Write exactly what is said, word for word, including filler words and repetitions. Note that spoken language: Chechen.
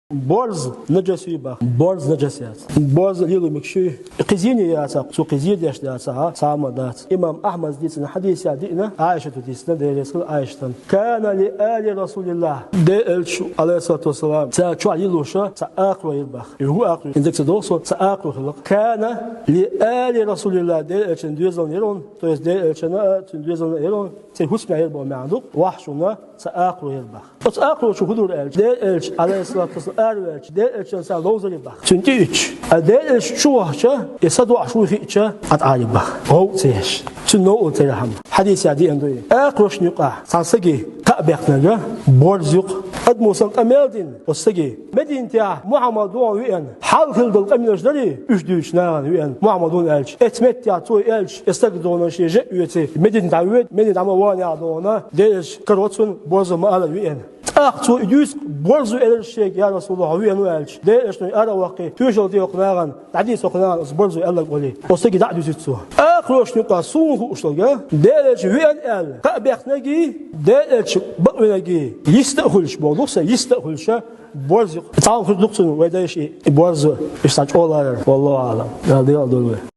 Борз нажас ю бах. Борз нажас яц. Борз лело мегаш ю. Кхы зене яцахь, цо кхы зе деш дацахь, цхьа хӀама дац. Имам Ахьмада дийцина хьадис а диъна, Ӏайшата дийцина, Дела реза хилва Ӏайшатана. Кана ли али Расулиллахь. Делан элча, Ӏалайхиссалату вассалам, цар чохь лелош цхьа акхарой яр бах. Юха акхарой, хӀинца ца догӀу со, цхьа акхарой хилла. Кана ли али Расулиллахь, Делан элчан доьзална яр вон, то есть Делан элчана а, цуьнан доьзална а яр вон, церан хӀусамехь яр боху маьӀна ду, вахьашна цхьа акхарой яр бах. Оцу акхарой чу хӀун дора аьлча, Делан элча, Ӏалайхиссалату вассалам, араваьлча, Делан элчана цара ловзар яр бах. Цуьнан тӀе а итча, а Делан элча чу вахча, и са доӀуш вуй хиъча, а тӀаьхьара яр бах. ГӀовгӀа ца еш. Цуьнан новкъа тера хӀама. Хьадисехь диъна ду и. Акхарошна юкъахь цхьана стаге кхаъ баьккхинарг, борз ю-кх. Адамо санна къамел дина оцу стаге. Мединатехь Мухьаммад ву хьуна веана. Хьалха хилла долу къамелаш дарий, уьш дуьйцучу нахана веана Мухьаммад ву аьлча. Оцу меттехь цо аьлча, и стаг догӀуна шен жа а оьций, Мединате дӀавоьду, Мединате дӀа ма вахана яхь догӀуна, Делан элча каро цунна, борз ву ма аллара веана. ТӀаккха цо и дуьйцу, борз ву элира шега, я Расулаллахь, хьо веана ву аьлча. Делан элчано ара а ваккхий, тоьшалла де хӀокху нахана, дӀадийца хӀокху нахана оцу борзо аьлларг олий. Оцу стаге дӀа а дуьйцуьйту цо. Акхарошна юкъахь суна хууш долга, Делан элча веана аьлла, кхаъ баьккхинарг, Делан элча бакъвинарг, йист а хуьлуш боху, дукха сан йист а хуьлуш, борз ю-кх. Цхьа хӀума хир ду-кх цунна, вай дайша и, и борз ву, иштта цхьа чӀогӀа ларар. Валлаху аӀлам. Дала декъал дойла вай.